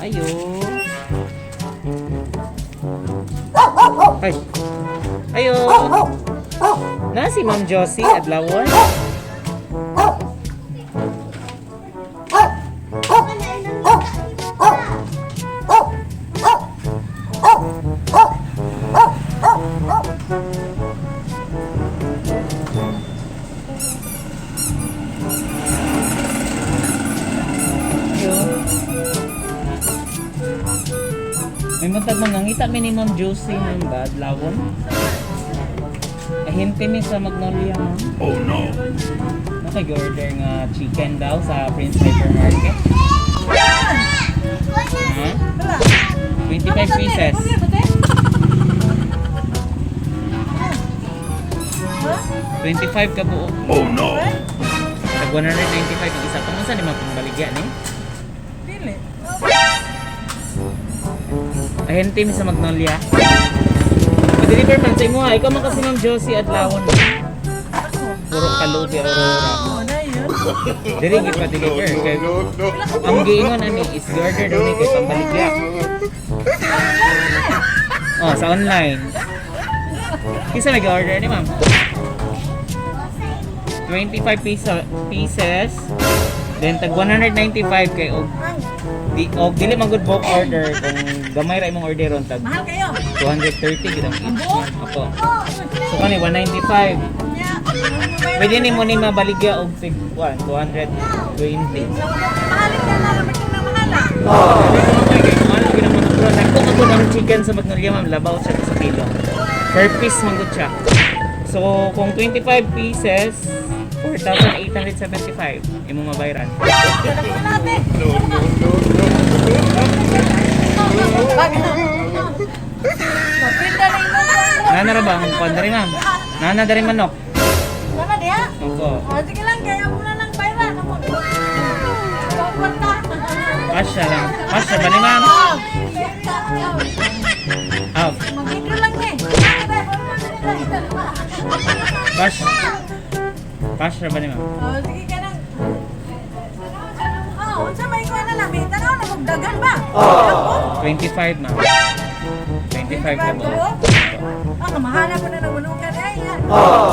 Ayo. Ay. Ayo. Na si Ma'am Josie Adlawon. Ayo. May matag mga ngita mi ni Ma'am Josie, ma'am ba Adlawon? Ahinte mi sa Magnolia, ma'am. Oh no. Naka-order nga chicken daw sa Prince Hypermarket. Ha? 25 pieces. 25 ka buok. Oh no. Tag 195 ang isa. Kung saan ni mga pangbaligya ni? Dili. Ahente mi sa Magnolia. Ma-deliver man sa imo ha. Ikaw man kasi Ma'am Josie Adlawon. Puro kalubi Aurora. Oh, na yun. Dili gid pa deliver kay No, no. ang giingon ani is order daw ni kay pambaligya. Oh, sa online. Kinsa may order ni ma'am? 25 pieces. Then tag 195 kay og di og dili man good bulk order kung gamay ra imong orderon tag Mahal kayo. 230 gid ang each ma'am. Apo. So kani 195. Nya. Pwede nimo ni mabaligya og tig 1 220. Mahalin ka na naman na mahal ah. Nagko ko ng chicken sa Magnolia, ma'am, labaw siya sa kilo. Per piece man gud siya. So, kung 25 pieces, 4,875 imong mabayran. Dala natin. No, no, no, no. Mapinda na imo. Nana ra ba ang kwan diri, ma'am? Nana diri manok. Wala diha. Opo. Oh, sige lang kaya mo na lang bayran mo. Kwarta. Kasya lang. Kasya ba ni ma'am? Ah, Mag-withdraw lang ni. cash. Cash ra ba ni ma'am? Oh, sige ka lang. Oh, unsa may kuha na lang? Tanaw na magdagan ba? 25, ma'am. 25 na ba? Ah, kamahala ko na ng manukan ay.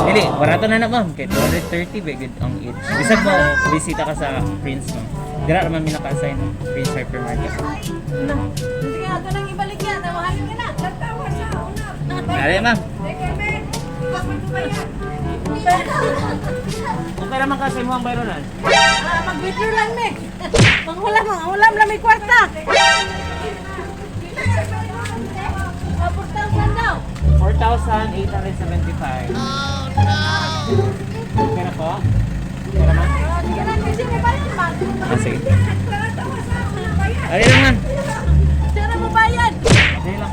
Dili, barato na na ma'am. Kay 230 ba good ang each. Bisag mo bisita ka sa Prince, ma'am. Dira naman mi naka-assign Prince Hypermarket. Na. Sige, ato nang ibalik yan. Tawahan ka na. Nagtawa siya. Una. Dali, ma'am. Teka, Ben. Ikaw Okay naman kasi mo ang bayronan. Ah, mag-withdraw lang me. Manghulam, manghulam lang may kwarta. Ah, 4,000 daw. 4,875. Oh, no! Okay na po? Okay naman? Ah, sige lang, kasi may bayad ba? Ah, sige. Dali lang, ma'am. Sira mo bayad. Dali lang.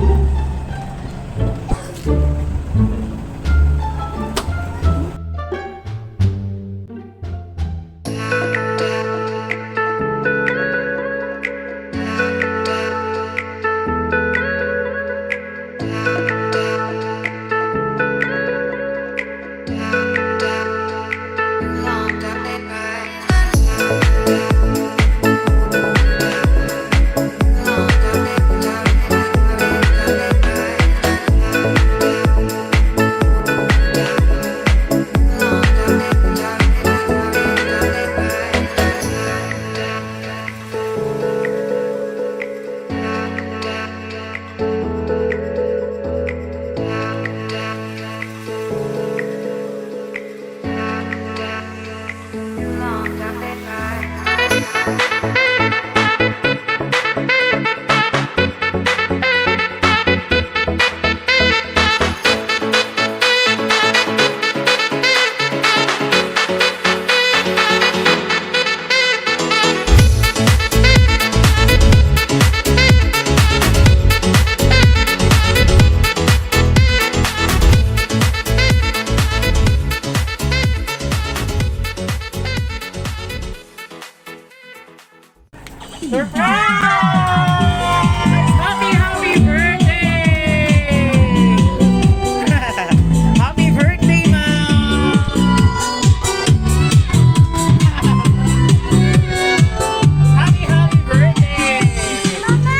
Surprise! Happy, happy birthday! Happy birthday, ma'am! Happy, happy birthday!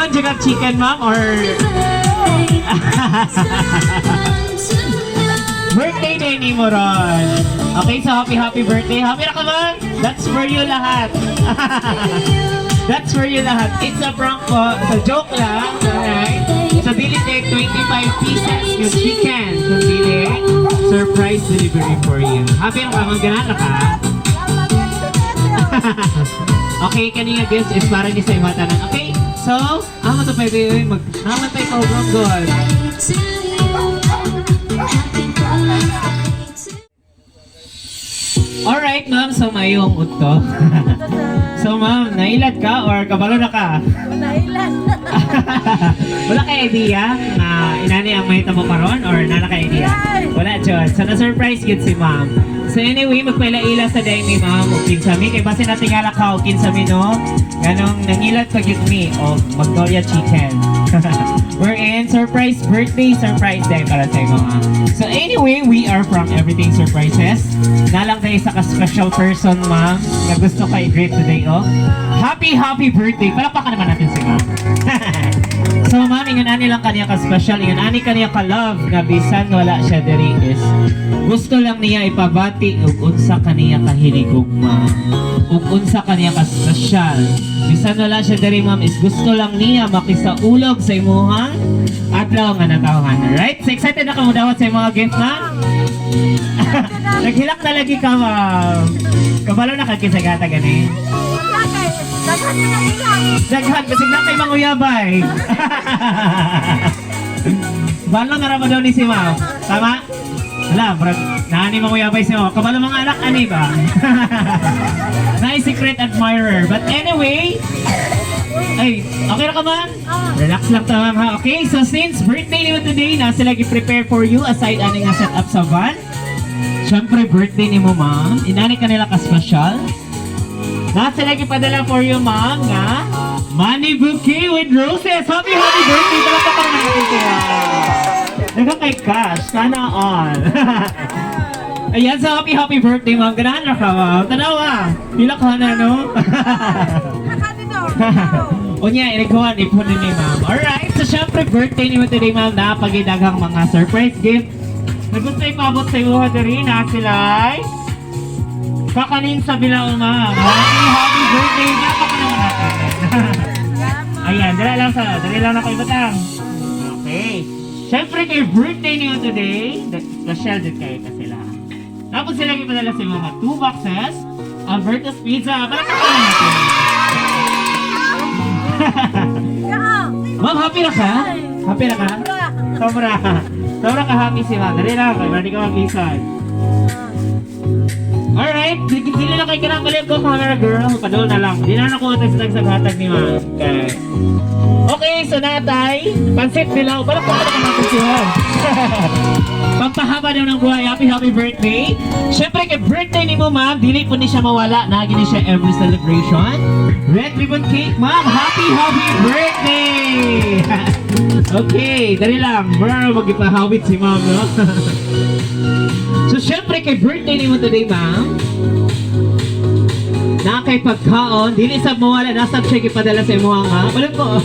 Nakaingon jud ka chicken, ma'am, or birthday day ni mo ron? Okay, so happy happy birthday. Happy na ka, ma'am? That's for you lahat. That's for you lahat. It's a prank po. So joke lang. Alright? So dili take 25 pieces yung chicken. Kung dili, surprise delivery for you. Happy na ka, ma'am? Ganahan na ka? Okay, kani nga gift is para ni sa imong tanan. Okay? So, amo to pwede mag naman tayo program goal. To you. Happy birthday to Alright, ma'am. So, mayong udto. So, ma'am, nailat ka or kabalo na ka? Nahilan. Wala kay idea na inani ang may tamo karon or nana kay idea? Wala, John. So, na-surprise gid si ma'am. So, anyway, magpaila-ila sa day ni ma'am o kinsa mi. Kay basin natin nga ka o kinsa mi, no? Ganong nangilat pa gyud mi o Magnolia Chicken. We're in surprise birthday surprise day para sa imo, ma'am. So, anyway, we are from Everything Surprises. Nalang tayo sa ka-special person, ma'am, na gusto ka i-greet today, oh. Happy, happy birthday. Palakpakan naman natin si ma'am. So ma'am, ingon ani lang kaniya ka special, ingon ani kaniya ka love nga bisan wala siya diri is gusto lang niya ipabati og unsa kaniya kahinigugma ug unsa kaniya ka special. Bisan wala siya diri, ma'am, is gusto lang niya makisaulog sa imuhang adlaw nga natawhan. Alright? So excited na ka mo dawat sa imong mga gift, ma'am? Naghilak na lagi ka, ma'am. Kabalo na ka kisagata gani. Wala kay. Daghan na nahilan. Daghan kasi na kay manguyabay. Balo na ra ba daw ni si ma'am? Tama? Wala, murag naani manguyabay si ma'am. Kabalo mga anak ani ba? Nice secret admirer. But anyway, ay, okay ra ka, ma'am? Relax lang ta, ma'am, ha. Okay, so since birthday niyo today, na sila gi-prepare for you aside ani nga set up sa van. Siyempre, birthday ni mo, ma'am. Inani ka nila ka special. Nasa lagi padala for you, ma'am, nga money bouquet with roses. Happy, happy birthday. Palakpakan natin siya. Daghang kay cash. Sana all. Ayan, so happy, happy birthday, ma'am. Ganahan na ka, ma'am. Tanawa. Pila ka na, no? Nakadito. Unya, inighuan, ipon ni ma'am. Alright, so syempre birthday ni mo today, ma'am. Napagidaghang mga surprise gift. Na gusto ipabot sa iyo diri na sila ay kakanin sa bilao, ma'am. Happy, happy birthday. Napaka naman natin. Ayan, dala lang na kayo batang. Okay. Syempre kay birthday niyo today, special din kayo kasi sila. Tapos sila ipadala sa mga two boxes, Alberto's Pizza. Palakpakan natin. Ma'am, happy na ka? Happy na ka? Sobra. Sobra ka happy si ma'am. Dali lang, kay ready ka mag-isan. Alright, dili lang kay kanang balik ko, camera girl. Padol na lang. Di na nakuha tayo sa tagsagatag ni ma'am. Okay. Okay, so natay, pansit dilaw. Palakpakan naman natin si ma'am. Pampahaba daw ng buhay. Happy, happy birthday. Siyempre, kay birthday ni mo, ma'am, dili po ni siya mawala. Nagi ni siya every celebration. Red ribbon cake, ma'am. Happy, happy birthday! Okay, dali lang. Mura magipahawit si ma'am, no? So, syempre, kay birthday ni mo today, ma'am, na kay pagkaon, dili sa mawala, nasa siya ipadala sa imo nga. Balik ko.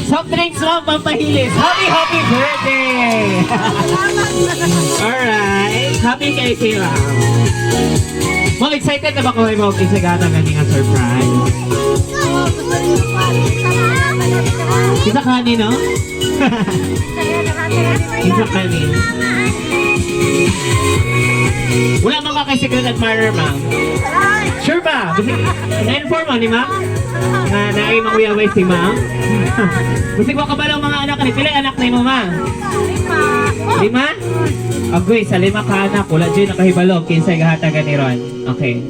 Soft drinks, ma'am, pampahilis. Happy, happy birthday! Alright. Happy kay si ma'am. Ma'am, excited na ba ko mo isagata gani nga surprise? Isa kani, no? Isa kani. Wala man ka kay secret admirer, ma'am. Sure ba? Na-inform mo ni ma'am? Nga naay manguyaway si ma'am? Bisig wa ka ba lang mga anak ni? Pila anak na imo, ma'am? Lima? Agoy, sa lima ka anak, wala dyan nakahibalo. Kinsay gahatagan ni Ron. Okay.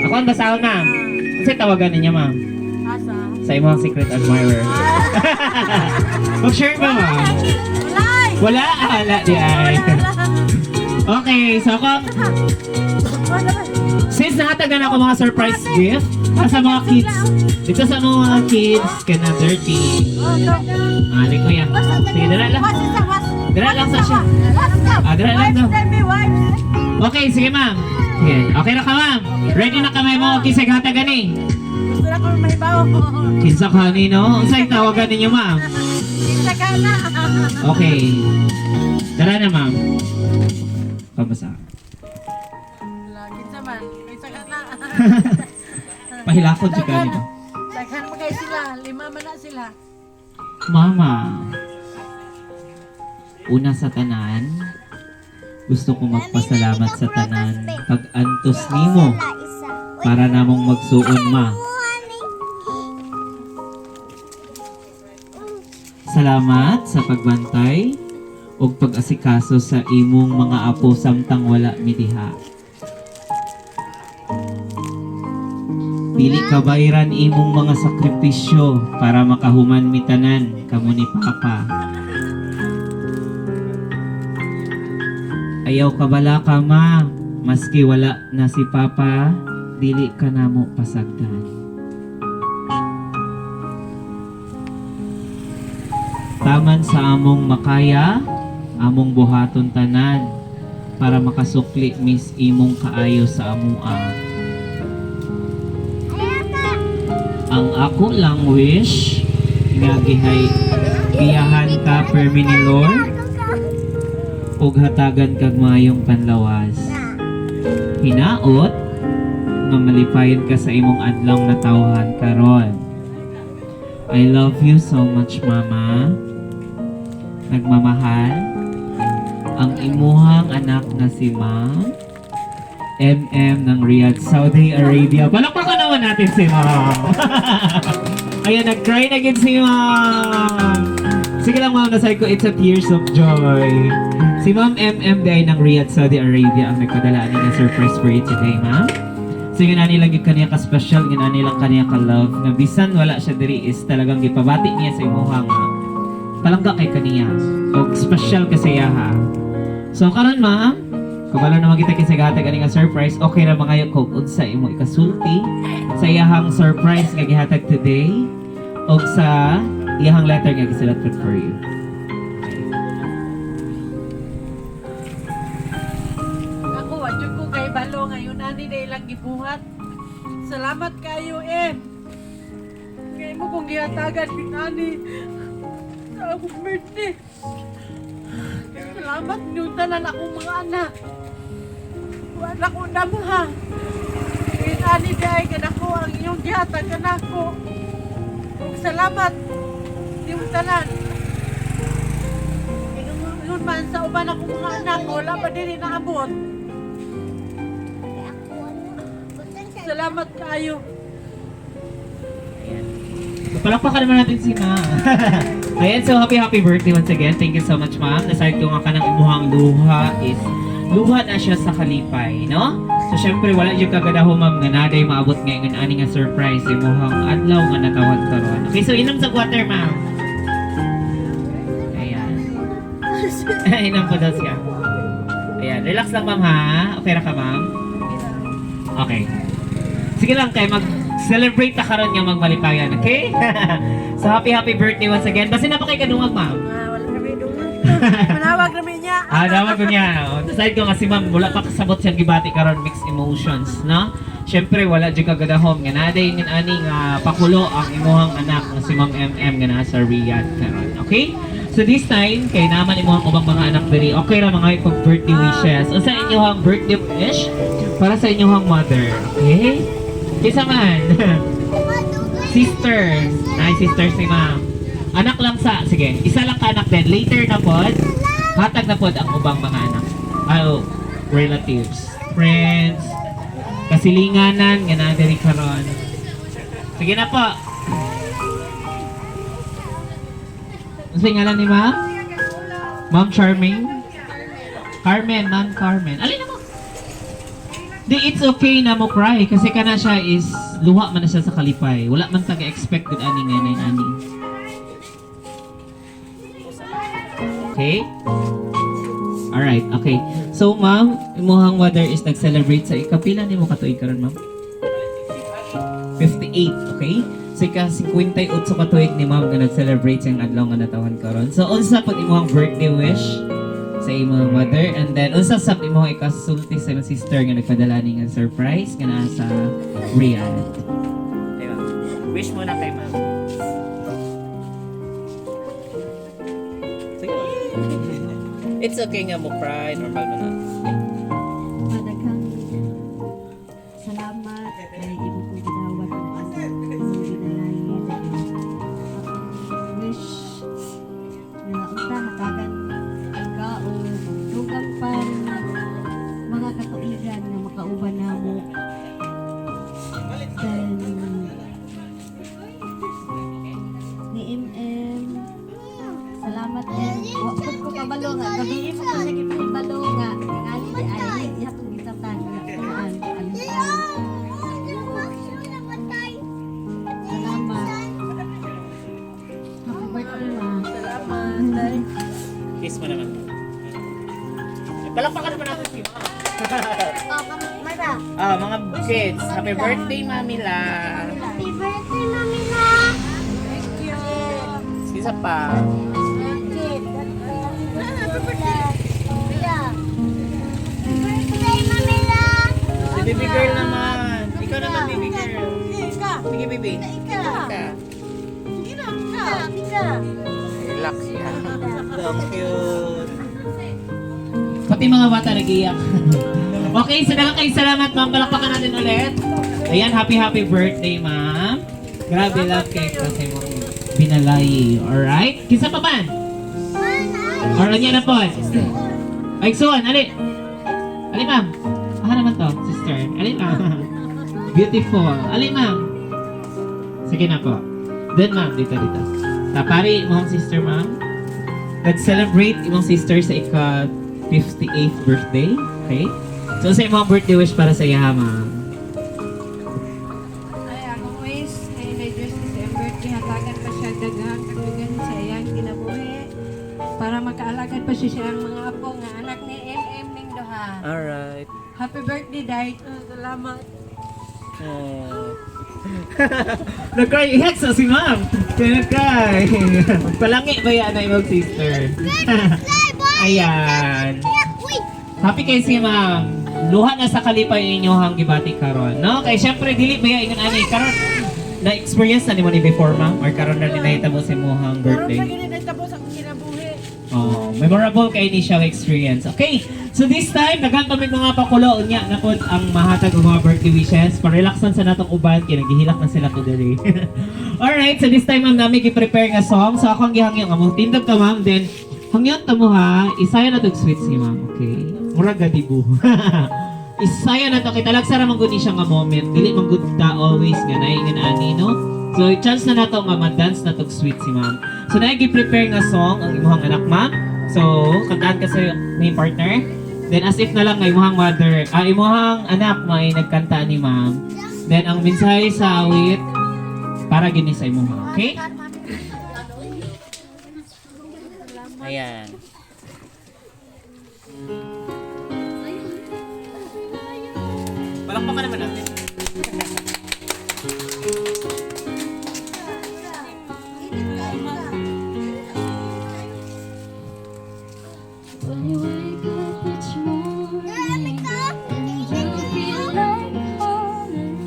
Ako ang basahon, ma'am. Kasi tawagan ninyo, ma'am. Asa? Sa imong secret admirer. Mag-share ba, ma'am? Wala, ah, wala di ay. Okay, so ako, since nahatagan ako mga surprise gift, para sa mga kids, dito sa mga kids, kana dirty. Ah, di kuya. Sige, dala lang. Dala lang sa siya. Ah, dala lang daw. Okay, sige, ma'am. Sige, okay na ka, ma'am. Ready na kami mo kisay hatagan eh. Gusto Wala ko mahibaw. Kinsa ka ni, no? Unsay tawagan ninyo, ma'am? Kinsa ka na. Okay. Tara na, ma'am. Pabasa. Wala, kinsa man. Kinsa ka na. Pahilakon siya ka nito. Daghan pa kayo sila. Lima man na sila. Mama, una sa tanan, gusto ko magpasalamat sa tanan pag-antos nimo para namong magsuon, ma. Salamat sa pagbantay ug pag-asikaso sa imong mga apo samtang wala mi diha. Dili kabayran imong mga sakripisyo para makahuman mi tanan kamo ni Papa. Ayaw kabala ka, ma, maski wala na si Papa, dili ka namo pasagdan. Taman sa among makaya, among buhaton tanan para makasukli mis imong kaayo sa amua. Ang ako lang wish nga gihay giyahan ka permi ni Lord ug hatagan kag maayong panlawas. Hinaot nga malipayon ka sa imong adlaw natawhan karon. I love you so much, Mama. Nagmamahal ang imuhang anak na si Ma'am MM ng Riyadh, Saudi Arabia. Palakpakan naman natin si Ma'am. Ayan, nag-cry na gid si Ma'am. Sige lang, Ma'am, nasay ko, it's a tears of joy. Si Ma'am MM day ng Riyadh, Saudi Arabia ang nagpadala ani nga surprise for you today, Ma'am. So yun ani lang yung kaniya ka-special, yun ani lang kaniya ka-love, nga bisan wala siya diri is talagang gipabati niya sa imuha nga palangga kay kaniya. Og special kasi ha. So karon, ma'am, kabalo naman kita kinsa gahatag ani nga surprise, okay ra mangayo kog unsa imo ikasulti sa iyahang surprise nga gihatag today og sa iyahang letter nga gisulat pud for you. Ako, wadyo ko kay Balo ngayon. Ani na ilang gibuhat. Salamat kayo, eh. Ngayon mo kong gihatagan ani sa akong birthday. Salamat niyo tanan akong mga anak. Wala ko na mo ha. Ngayon ani di kanako ang iyong gihatag kanako. Ug salamat niyo tanan. Ingon man sa uban akong mga anak, wala pa din inaabot. Salamat kayo. So, palakpakan naman natin si ma'am. Ayan, so happy happy birthday once again. Thank you so much, ma'am. Nasayad ko nga kanang imuhang luha is luha na siya sa kalipay, no? So syempre wala yung kagadaho, ma'am, nga naday maabot ngayon ani nga surprise imuhang adlaw nga natawag karon. Okay, so inom sa water, ma'am. Ayan. Inom po daw siya. Ayan, relax lang, ma'am, ha. Okay ra ka, ma'am? Okay. Sige lang kay mag-celebrate ta karon nga magmalipayan, okay? So happy happy birthday once again. Basta na pa kay kadungag, ma'am. Ah, wala kami dungan. Manawag namin niya. Ah, dapat ko niya. Decide ko nga si ma'am, wala pa kasabot siyang gibati karon, mixed emotions, no? Syempre wala jud kagadahom nga naday ngin ani nga pakulo ang imuhang anak nga si Ma'am MM nga nasa Riyadh karon. Okay? So this time kay naman imuhang ubang mga anak diri, okay ra mga ipag birthday wishes. Unsa inyong birthday wish para sa inyong mother? Okay? Kisa man. Sister. Ay, sister si ma'am. Anak lang sa, sige, isa lang ka anak din. Later na pod, hatag na pod ang ubang mga anak. Ay, oh, relatives, friends, kasilinganan, nga naa diri karon. Sige na po. Ano ngalan ni ma'am? Ma'am Charming? Carmen, Ma'am Carmen. Alin na mo? Di, it's okay na mo cry kasi kana siya is luha man na siya sa kalipay. Wala man taga-expect gud ani nga nay ani. Okay? Alright, okay. So, ma'am, imuhang mother is nag-celebrate sa ikapila nimo katuig karon, ma'am? 58, okay? So, ika 58 katuig ni ma'am nga nag-celebrate sa adlaw nga natawhan karon. So, unsa pud imuhang birthday wish sa imong mother and then unsa sab imong ikasulti sa imong sister nga nagpadala ni nga surprise nga naa sa Riyadh? Diba? Wish mo na kay ma'am. Sige. It's okay nga mo cry, normal man na. Madaghang salamat kay imo kong gidawat ang akong ginalayin. Akong wish nga unta hatagan ka o dugang pang mga katuigan nga makauban namo. Then ni MM, salamat din. Wa pud ko kabalo nga gabi mo ko siya gipahibalo nga ngali di ay iya kong gisabtan nga kuan alitan. Salamat. Happy birthday, ma. Salamat, day. Kiss mo naman. Palakpakan naman natin si ma'am. Ah, mga kids, happy birthday, Mami La. Happy birthday, Mami La! Thank you. Isa pa. Happy birthday! Happy birthday, Mami La! Si baby girl naman. Ikaw naman, baby girl. Ika. Sige, baby. Ika. Ika. Sige na, ika. Relax yan. So cute. Pati mga bata nag-iyak. Okay, so daghang kayo salamat, ma'am. Palakpakan natin ulit. Ayan, happy happy birthday, ma'am. Grabe, love cake kasi mong binalay. Alright? Kinsa pa man? Or ano na po? Ay, suwan, ali. Ali, ma'am. Aha naman to, sister. Ali, ma'am. Beautiful. Ali, ma'am. Sige na po. Then, ma'am, dito, dito. Tapari, imong sister, ma'am. Let's celebrate imong sister sa ika 58th birthday. Okay? So, sa imong birthday wish para sa iya, ma'am. Ay, akong wish na inay Diyos sa iyang birthday, hatagan pa siya daghang katugan sa iyang kinabuhi para makaalagad pa siya siyang mga apo nga anak ni MM ning duha. Alright. Happy birthday, Day. Salamat. Oh. Nag-cry. Iyak sa si ma'am. Kaya nag-cry. Palangi ba yan na imong sister? Ayan. Happy kay si ma'am. Luha na sa kalipay inyo hang gibati karon, no? Kay syempre dili ba ingon ani karon na-experience na nimo ni before, ma'am, or karon na dinahita mo sa imong Karon birthday? sa gini tapos ang kinabuhi. Oh, memorable kay ni siya experience. Okay, so this time, daghan kami mga pakulo unya na pod ang mahatag og mga birthday wishes. Parelaksan sa natong uban kay naghihilak na sila today. Alright, so this time ma'am nami gi-prepare nga song. So ako ang gihangyo nga mo tindog ka, ma'am, then hangyon ta mo ha, isaya na tog sweets ni ma'am, okay? Murag gadibo. Isaya na to kay talagsa ra man gud ni siya nga moment. Dili man gud ta always nga naingon ani, no? So chance na nato nga ma-dance na tog sweet si ma'am. So naay gi-prepare nga song ang imong anak, ma'am. So kantaan ka sa main partner. Then as if na lang nga imong mother, ah, imong anak may nagkanta ni ma'am. Then ang mensahe sa awit para gini sa imong, okay? Ayan. Palakpakan naman natin. When you wake up each morning and you feel like falling,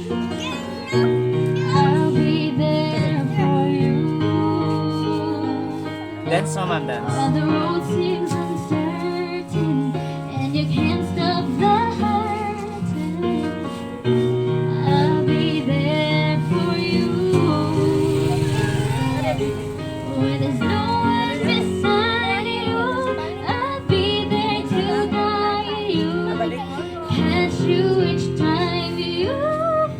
I'll be there for you. Dance mo, ma'am, dance. While the road seems uncertain and you can't stop the hurting, I'll be there for you. When there's no one beside you, I'll be there to guide you. Catch you each time you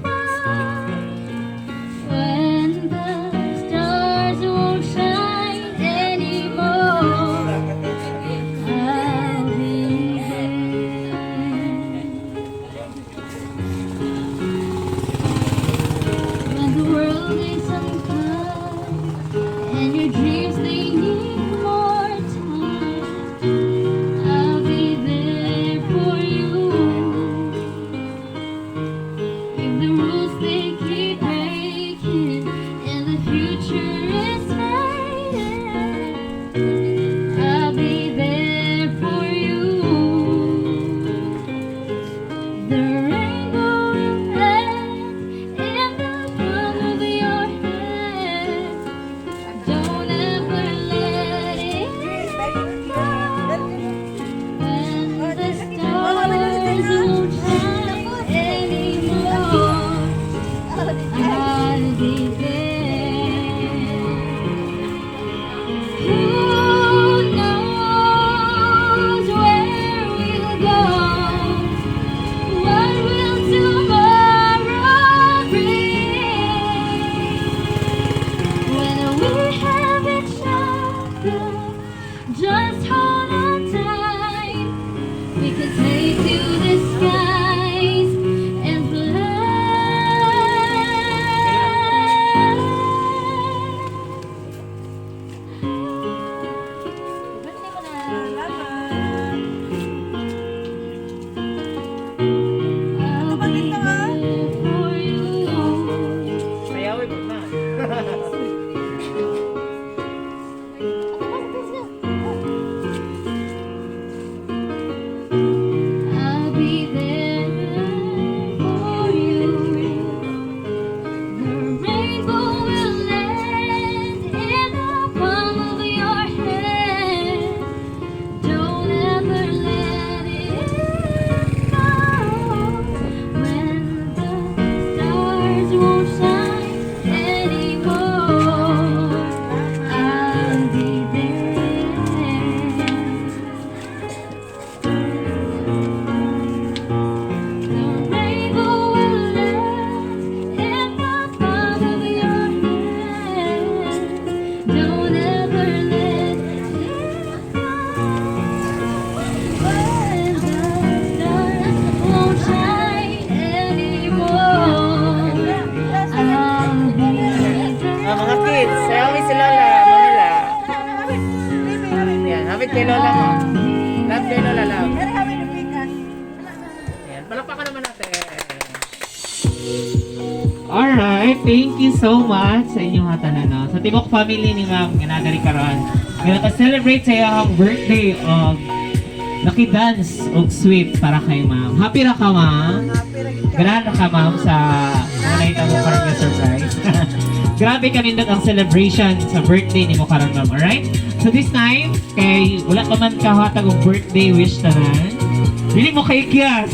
fall. When the stars won't shine anymore, I'll be there. When the world is unkind and your dreams they need more time, I'll be there for you. If the rules they keep breaking and the future is fading, I'll be there for you. The rainbow will end in the palm of your back. Just hold on tight. We can take to the skies and fly. Birthday mo na. Salamat. I'll be there for you. Sayawin mo na. I'll be there for you. The rainbow will land in the palm of your hand. Don't ever let it go. When the stars won't shine anymore, I'll be there. The rainbow will land in the palm of your hand. Don't ever let it go. When the stars won't shine anymore, I'll be there. Ah, mga kids, sayawin si Lola, Mamila. Yan, hawit kay Lola mo. Love kay Lola, love. Yan, palakpakan naman natin. Alright, thank you so much sa inyong hatanan. No? Sa Tibok family ni Ma'am, nga naa diri karon. Nga naka-celebrate sa iyang birthday og naki-dance og sweet para kay Ma'am. Happy ra ka, Ma'am? Ganahan ra ka, Ma'am, sa mga mo karon nga surprise. Grabe kanindot ang celebration sa birthday nimo karon, Ma'am. Alright? So this time, kay wala pa man kahatag og birthday wish tanan. Dili mo kay kiyas.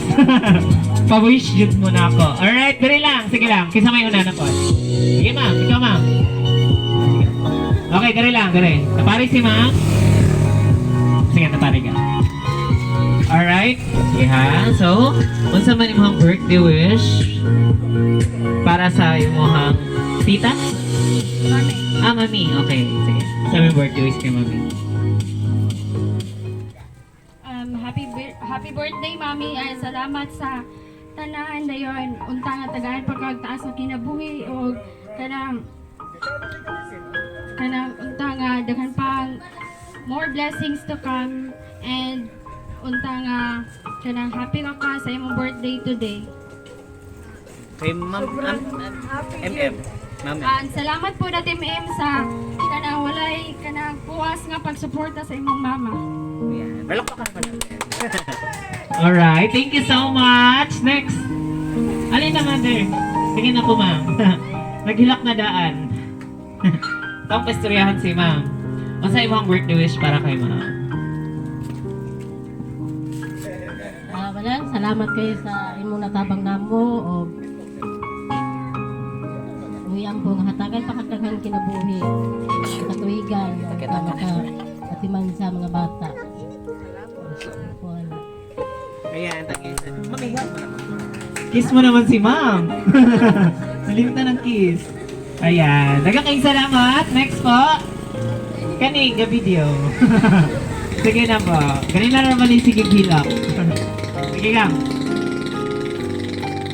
Pa-wish jud mo na ako. Alright, dali lang. Sige lang. Kinsa may una na po. Sige, ma'am. Ikaw, ma'am. Sige. Okay, dali lang, dali. Napari si ma'am. Sige, napari ka. Alright. Sige ha. So, unsa man imong birthday wish para sa imong tita? Mami. Ah, mami. Okay, sige. Sa may birthday wish kay mami. Happy birthday, Mami. Ay, salamat sa tanan dayon. Unta nga tagaan pagkagtaas sa kinabuhi o kanang kanang unta nga daghan pang more blessings to come and unta nga kanang happy ka ka sa imong birthday today. Kay ma'am, Happy MM. Ma'am. And salamat po na Team M sa kanang walay kanang puwas nga pagsuporta sa imong mama. Ayan. Palakpakan naman natin. Alright, thank you so much. Next. Alin naman there? Sige na po, ma'am. Naghilak na daan. Itong pastoryahan si ma'am. Unsa imong birthday wish para kay ma'am? Ah, wala, salamat kayo sa imong natabang namo o uyang po nga hatagan pa kag kinabuhi katuigan para maka atiman sa mga bata. Wala. Ayan, tangin. Ma'am, ihap mo naman. Kiss mo naman si ma'am. Nalimtan ng kiss. Ayan. Daghang kayong salamat. Next po. Kani, ga video. Sige na po. Ganun na naman yung sige hilak. Sige lang.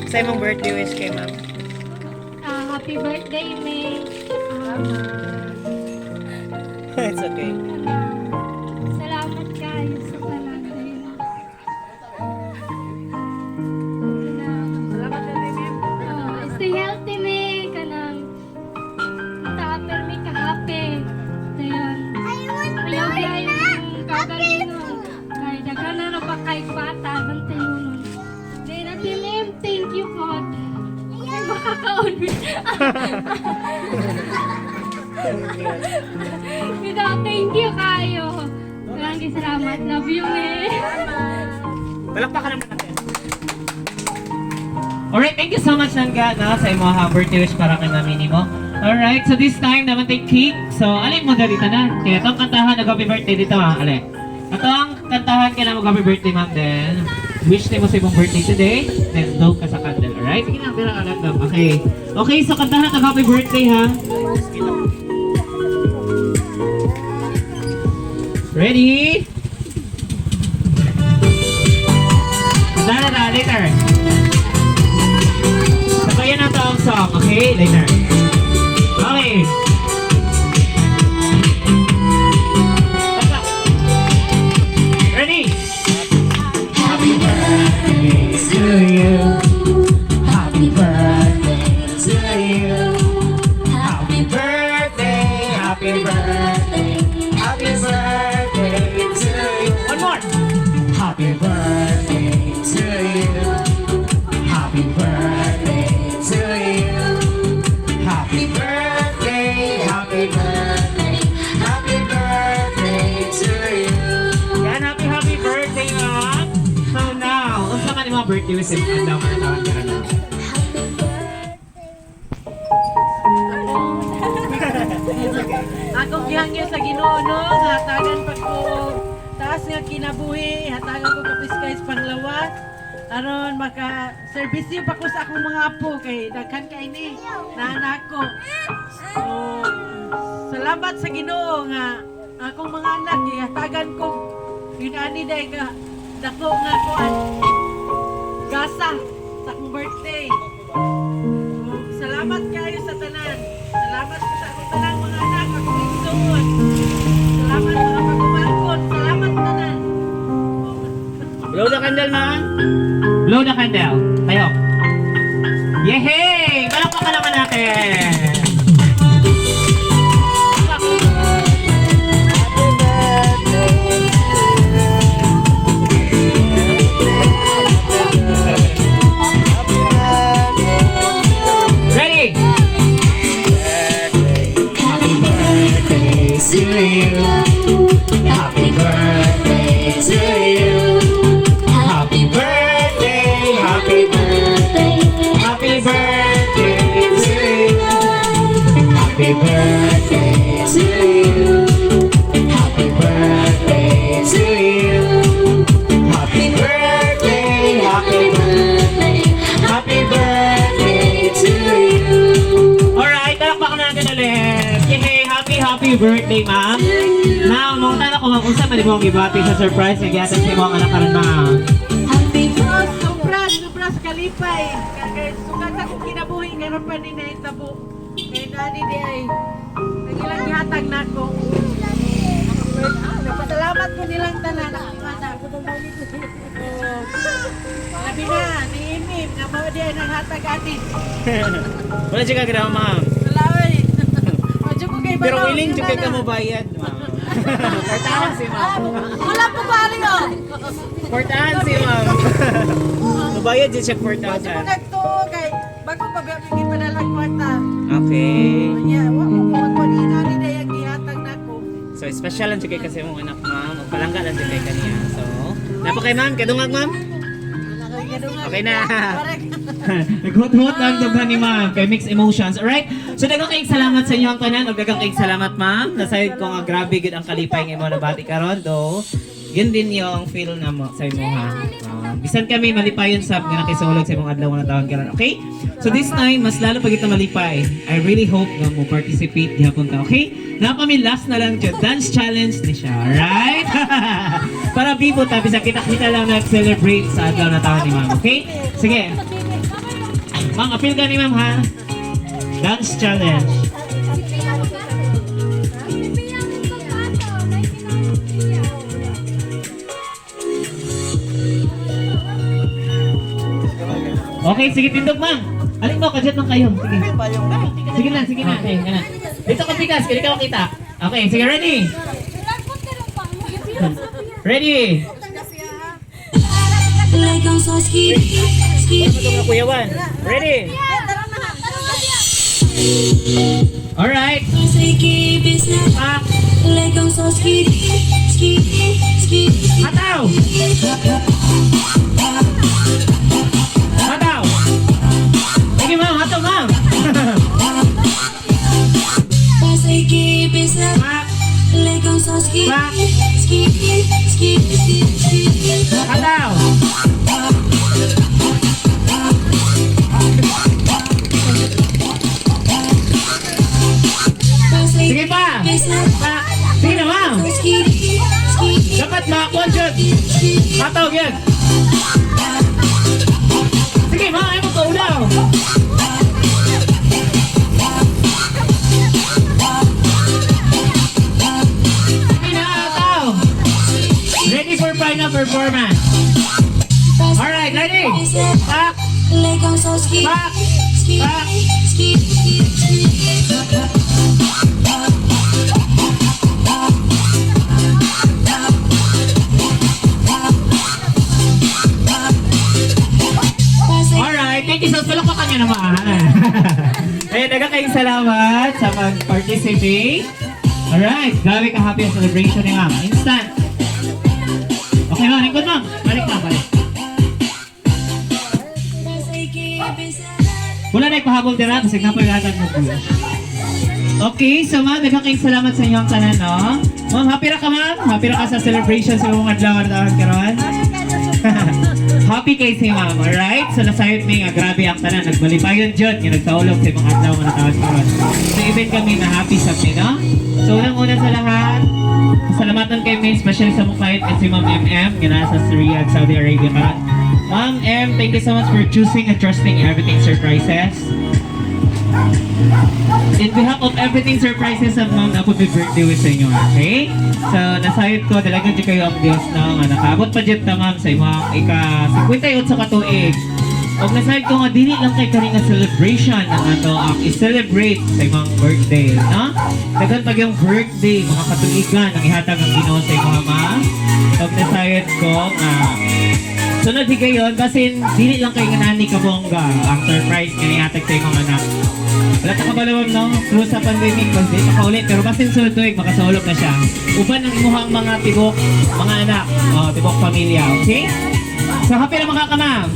Sa imong birthday wish kay ma'am. Ah, happy birthday, May. It's okay. Salamat kayo sa tanan dayon. Salamat na din. Oh, stay healthy, May. Kanang ta permi ka happy. Dayon. Ayaw kayo kagalingon. Kay daghan na ra pa kay bata bantay nun. Then Ate Ma'am, thank you po. Ay, makakaon. Bitaw, thank you kayo. Maraming salamat. Love you, May. Palakpakan naman natin. Alright, thank you so much, Nangga, no, sa imong birthday wish para kay mami nimo. Alright, so this time naman tay cake. So, alin mo dali tanan? Kaya itong kantahan nag happy birthday dito, ha? Alin? Ito ang kantahan kaya mo happy birthday, ma'am, then wish nimo sa imong birthday today, then blow ka sa candle, alright? Sige lang, pero alam lang. Okay. Okay, so kantahan nag happy birthday, ha? Ready? Tara na, later. Sabayan na to ang song, okay? Later. Okay. Basta. Ready? Happy birthday to you. Happy birthday to you. Happy birthday, happy birthday, happy birthday to you. One more. Happy birthday to you. Happy birthday to you. Happy birthday, happy birthday, happy birthday to you. Yan, happy, happy birthday, ma'am. So now, unsa man imong birthday wish imong adlaw nga taon karon? Akong gihangyo sa Ginoo, no, nga hatagan pa ko taas nga kinabuhi, hatagan ko kapiskay sa panglawas aron maka serbisyo pa ko sa akong mga apo kay daghan kay ni na anak ko. So, salamat sa Ginoo nga akong mga anak gihatagan ko yun ani day ka dako nga kuan gasa sa akong birthday. So, salamat kayo sa tanan. Salamat sa akong tanang mga anak, akong igsoon. Salamat mga pagumangkon. Salamat tanan. Blow the candle, ma'am. Blow the candle. Tayo. Yehey! Palakpakan naman natin. Ready? Happy birthday to you. Happy birthday to you. Happy birthday, happy birthday, happy birthday to you. Happy birthday to you. Happy birthday to you. Happy birthday, happy birthday, happy birthday to you. Alright, talakpakan natin ulit. Yay! Happy, happy birthday, ma'am. Now, mangutana ko, ma'am, unsa man imong gibati sa surprise nga gihatag sa imong anak karon, ma'am? Oh, sobra, sobra sa kalipay. Kay sukat sa akong kinabuhi, karon pa ni nahitabo. Kay nani di ay ang ilang gihatag nako. Nagpasalamat ko nilang tanan akong anak. Oh, labi na, ni Imim, nga mao di ay nanghatag ani. Wala siya kagaraw, ma'am. Wala oy. Medyo ko kay Pero balaw, willing yun jud kay na. ka mo bayad, ma'am. Portahan si ma'am. Wala po ba ali oh? Portahan si ma'am. Mubayad jud siya Medyo ko 4,000. nagtuo kay bago pa ba bigyan pa lang kwarta. Okay. Nya, wa ko magkuan ni nani di ay ang gihatag nako. So, special lang jud kay kasi mong anak, ma'am. Ug palangga lang jud kay kaniya. So, napa kay ma'am, kadungag, ma'am. Okay na. Naghut-hut lang dughan ni ma'am kay mixed emotions. Alright? So daghang kayong salamat sa inyong tanan ug daghang kayong salamat, ma'am. Nasayod ko nga grabe gid ang kalipay nga imo nabati karon do. Yun din yung feel na mo sa imo ha. Bisan kami malipayon sab nga nakisulog sa imong adlaw nga taon karon. Okay? So this time mas lalo pa kita malipay. I really hope nga mo participate gihapon ka, okay? Na kami last na lang jud dance challenge ni siya, alright? Para bibo ta bisan kita-kita lang nag-celebrate sa adlaw na taon ni ma'am, okay? Sige. Ma'am, appeal ka ni ma'am ha. Dance challenge. Okay, sige tindog, ma'am. Alin mo, kadyat lang kayo. Sige. Sige na, sige na. Okay, na. Dito ka pikas, kaya ka makita. Okay, sige, ready? Ready? Kuya Juan. Ready? Alright. Pak. Hataw! Hataw! Sige, ma'am, hataw, ma'am. Pak. Pak. Hataw! Sige pa! Pak. Sige na, ma'am. Dapat makakuan jud. Hataw gyud. Sige, mga ay mo kaudaw. Sige na, hataw. Ready for final performance. Alright, ready? Pak, pak, pak. Alright, thank you so much. Palakpakan niyo naman. Ayun, daghang kayong salamat sa pag-participate. Alright, grabe ka happy ang celebration ni ma'am. Instant. Okay ma'am, lingkod ma'am. Balik ma'am, balik. Wala na ipahabol dira kasi napagatag mo po. Okay, so ma'am, daghang kayong salamat sa inyong tanan, no? Ma'am, happy ra ka, ma'am? Happy ra ka sa celebration sa imong adlaw na karon? Happy kay si ma'am, alright? So nasayod mi nga grabe ang tanan, nagbalipayon jud nga nagsaulog sa imong adlaw nga natawag karon. So even kami na happy sa mi, no? So unang-una sa lahat, salamatan kay mi, especially sa mong client at si Ma'am MM nga nasa Riyadh, Saudi Arabia karon. Ma'am M, thank you so much for choosing and trusting Everything Surprises. In behalf of Everything Surprises of ma'am, ako may birthday wish sa inyo, okay? So, nasayod ko, dalagan dyan kayo ang Diyos na nga nakaabot pa dyan ta ma'am sa imong ika 58 sa katuig. Og nasayod ko nga dili lang kay kani nga celebration ang ato ang i-celebrate sa imong birthday, no? Daghan pag yung birthday, mga katuigan ang ihatag ang Ginoo sa imong ma'am. Og nasayod ko nga sunod higayon, basin dili lang kay nga nani kabongga ang surprise nga nihatag sa imong anak. Wala ta kabalo, ma'am, no? Through sa pandemic, pas di makaulit. Pero basin sunod tuig, makasaulog na siya. Uban ang imuhang mga tibok, mga anak, oh, tibok pamilya, okay? So happy na mga ka, ma'am.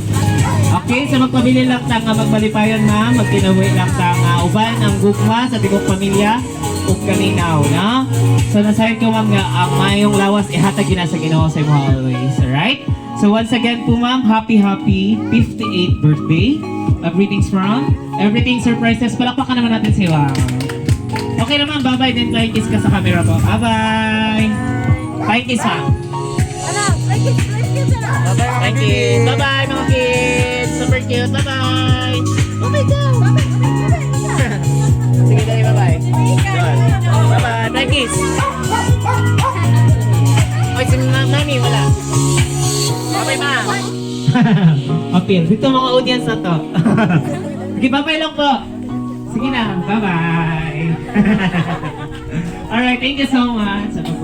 Okay, so magpabili lang ta nga magbalipayon, ma'am, magkinawi lang ta nga uban ang gugma sa tibok pamilya ug kalinaw, no? So nasayod ko, ma'am, nga ang mayong lawas ihatag gina sa Ginoo sa imo always, alright? So once again po, ma'am, happy happy 58th birthday. Greetings from Everything Surprises. Palakpakan naman natin si ma'am. Okay naman, bye-bye din. Flying kiss ka sa camera po. Bye-bye! Flying kiss, ma'am. Thank you. Bye-bye, mga kids. Super cute. Bye-bye. Oh my God. Sige, dali. Bye-bye. Bye-bye. Flying kiss. Oy, si Mami, wala. Bye-bye, ma'am. Appeal. Dito mga audience na to. Sige, bye-bye lang po. Sige na. Bye-bye. Alright, thank you so much.